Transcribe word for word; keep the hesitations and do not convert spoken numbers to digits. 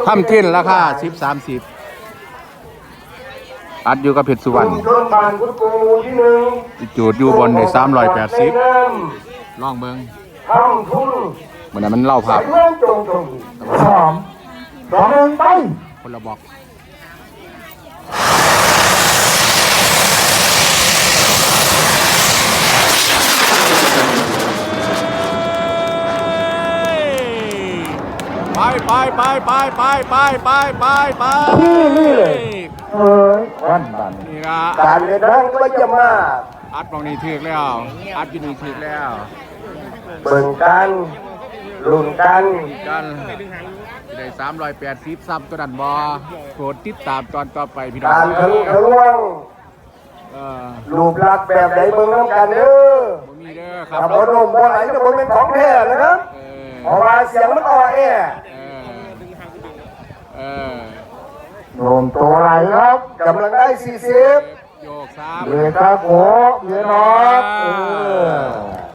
ทำกินราคาสิบสามสิบ อัดอยู่กับเพชรสุวรรณ ชุมชนบ้านกุดโกหมู่ที่หนึ่ง จูดอยู่บนได้สามร้อยแปดสิบ ลองเบิ่ง ทำทุน มันน่ะมันเล่าภาพ ใส่เมืองจงจง สาม สอง หนึ่ง ไป คนละบอก ไปไปไปไปไปไปไปไปไป ที่นี่เลย เอ้ยวันบัน นี่ละ การเดินทางก็จะมา อัดหม่องนี้ถืกแล้ว อัดอยู่นี่ถืกแล้ว เบิ่งกัน ลุ้นกัน กัน ได้สามร้อยแปดสิบ ซับตัวนั้นบ่ โปรดติดตามตอนต่อไปพี่น้อง การทะลุทะลวง เออ รูปลักษณ์แบบไหนเบิ่งนำกันเด้อ บ่มีเด้อครับ ถ้าบ่โดมบ่ไหลก็บ่เป็นของแท้นะครับ เออ เพราะว่าเสียงมันอ่อแอ เออ เออ โดมตัวไหลครับ กำลังได้ สี่สิบ โยกซ้าย เบรกครับโอ้เยอะหน่อย เออ